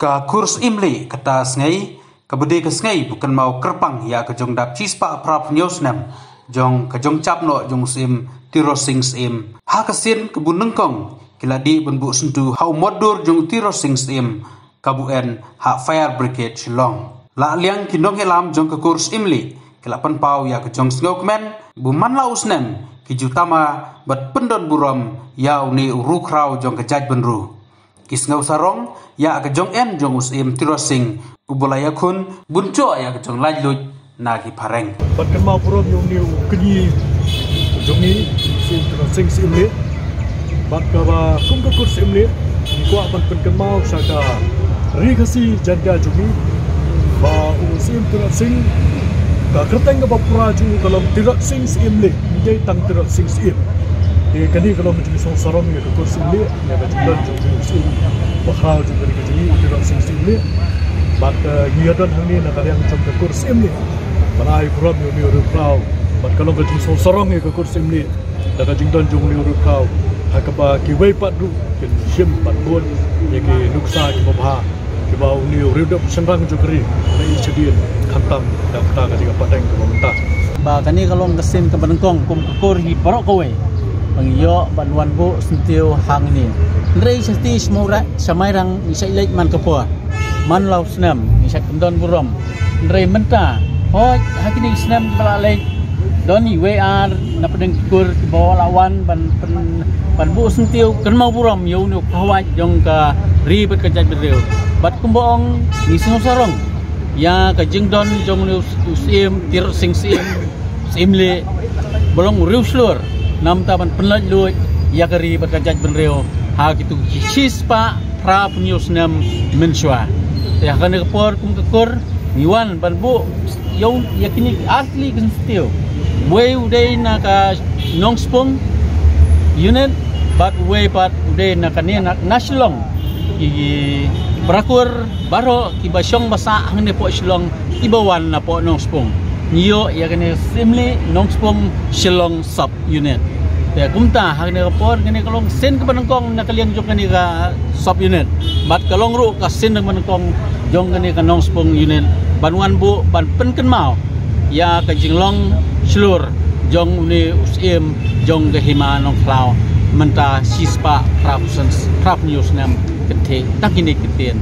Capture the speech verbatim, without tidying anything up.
Ka kur Syiem Lieh kata sngi, kaba dei ka sngi ba kynmaw kyrpang ïa ka jong dap shispah phra phew snem jong ka jong chap noh jong u Syiem Tirot Sing Syiem. Ha ka sien kaba nyngkong ki la dih ban buh syntu ha u mot dur jong u Tirot Sing Syiem, kaba en ha Fire Brigade Shillong. La liang ki nongïalam jong ka kur Syiem Lieh ki la pynpaw ïa ka jong sngewkmen ba man la u snem ki ju tama bad pyndon burom ïa une u riewkhraw jong ka jaitbynriew. Ki sngewsarong ïa ka jong en jong u Syiem Tirot Sing, uba la ïakhun bun jong ïa ka jong laitluid na ki phareng. Bad kynmaw burom ïa une u kñi jong ngi, Syiem Tirot Sing Syiem Lieh. Bad kaba kum ka kur Syiem Lieh, ngi kwah ban pynkynmaw sha ka ri Khasi Jaiñtia jong ngi ba u Syiem Tirot Sing, ka kyrteng kaba pura jong u ka long Tirot Sing Syiem Lieh, ym dei tang Tirot Sing Syiem. Te kane ka long ka jingsngewsarong ïa ka kur Syiem Lieh, ïa ka jingdon jong u Syiem bakhraw jong ka ri ka jong ngi, u Tirot Sing Syiem Lieh. Bad, eh, ngi ïadon hangne na ka liang jong ka kur Syiem Lieh ban ai burom ïa une u riewkhraw. Bad ka long ka jingsngewsarong ïa ka kur Syiem Lieh da ka jingdon jong une u riewkhraw, ha kaba kiwei pat ruh kin shim bad bud ïa ki nuksa kiba bha kiba une u riewdep shynrang jong ka ri u la ïoh shadien, khamtam da kata ka dei ka pateng kaba mynta. Ba kane ka long ka sien kaba nyngkong kum ka kur hi baroh kawei ba ngi ïoh ban wan buh syntiew hangne. Hynrei sha shatei sha Mairang, sha Mairang ngi shait leit man ka por, man la u snem ngi shait pyndon burom. Hynrei mynta, hooid, ha kine ki snem kiba la leit, don iwei ar na pdeng ki kur kiba la wan ban pyn-, ban buh syntiew kynmaw burom ïa une u khlawait jong ka ri bad ka jaitbynriew. Bad kumba ong, ngi sngewsarong ïa ka jingdon jong une u Syiem Tirot Sing Syiem, Syiem Lieh, ba long u riewshlur, namar ban pynlaitluid ïa ka ri bad ka jaitbynriew ha kito ki shispah phra phew snem mynshuwa. Te ha kane ka por kum ka kur ngi wan ban buh ïa u, ïa kine ki ar tylli ki syntiew. Uwei u dei na ka Nongspung unit, bad uwei pat u dei na kane na, na Shillong. Ki para kur baroh kiba shong ba sah hangne poh Shillong, kiba wan na poh Nongspung, ngi ïoh ïa kane Syiem Lieh Nongspung Shillong Sub Unit. Te kumta ha kane ka por, kane ka long sien kaba nyngkong na ka liang jong kane ka Sub Unit. Bad ka long ruh ka sien kaba nyngkong jong kane ka Nongspung Unit ban wan buh ban pynkynmaw ïa ka jinglong shlur jong une u Syiem jong ka Hima Nongkhlaw mynta shispah phra phew snem kynthih tang kine ki ktien.